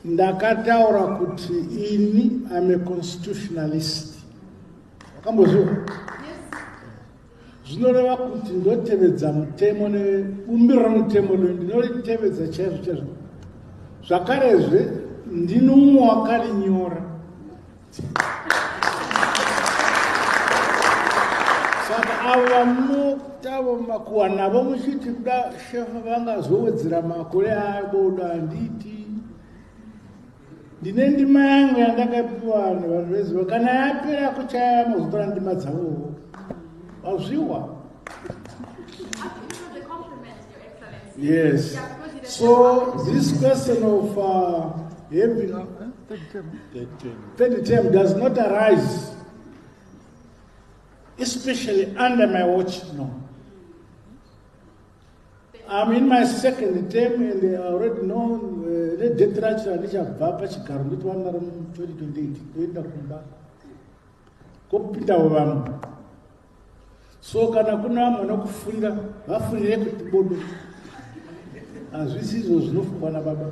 Ndakataura kuti ini am a constitutionalist. Wakambozviwa? Zvinoreva kuti ndotevedza mutemo nebumbiro remutemo rino, ndinoritevedza chaizvo chaizvo. Zvakarezve ndini umwe wakarinyora. Saka avo vamunotavo makuwa navo muchiti kuda shefa vangazowedzera makore avo, handiti ndine ndima yangu yandakapiwa nevanhu veziva. Kana yapera kuchaya, mazotora ndima dzavowo wazviwa. Actually, it was a compliment, Your Excellency. Yes. Yeah, because it So this question of having third term does not arise, especially under my watch. No. I'm in my second term and I already know nedate racho randichabva pachigaro, ndoti vanaro mu2028 ndoenda kumba kopindawo vamwe. So kana kuna vamwe vanokufurira, vafurire kuti bodo, hazvisi izvo zvinofungwa nababa.